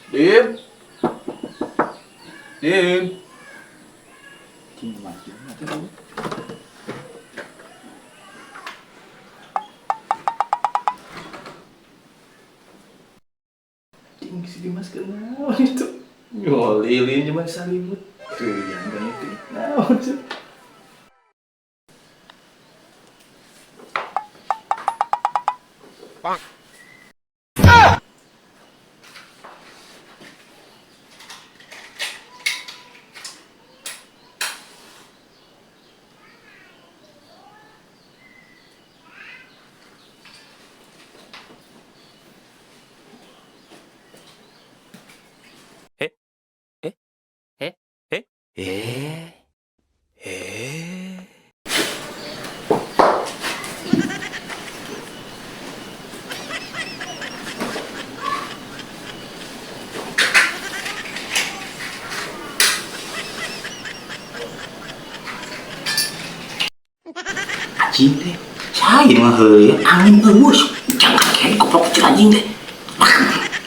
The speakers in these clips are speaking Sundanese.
Dim. Dim. Cing si Dimas kenal itu. Ngolilin cuma salimut. Tuh yang kan itu. Naon sih? Bang. Anjing teh, saya mah heueuh angin eueuh, jangan kayak koplok kecil anjing teh.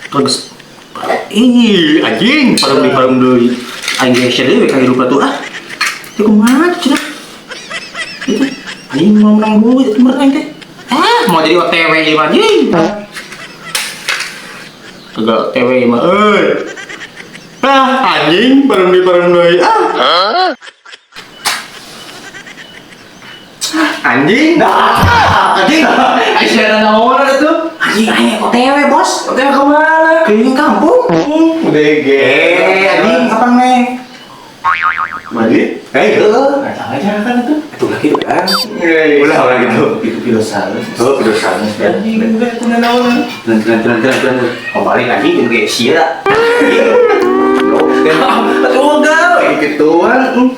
Terus ih anjing parem deui. Aing geser deui ka hirup atuh ah. Teu kumaha cenah. Itu anjing mau menang duit meureun aing teh. Ah, mau jadi OTW ieu mah anjing. Kagak OTW ieu mah euy. Ah, anjing parem deui ah. Anjing, anjing, Aisyah naon itu? Anjing, aing OTW bos. OTW kemana? Keliling kampung. Dege. Anjing, kapan nih? Mandi? Heeh. Aja kan itu. Itu lagi kan. Ulah ulah gitu. Itu video salah. Oh, video salah. Anjing, gue punya naon. Jalan jalan jalan jalan. Oh balik lagi jeung ge sia. Atuh gawe gituan.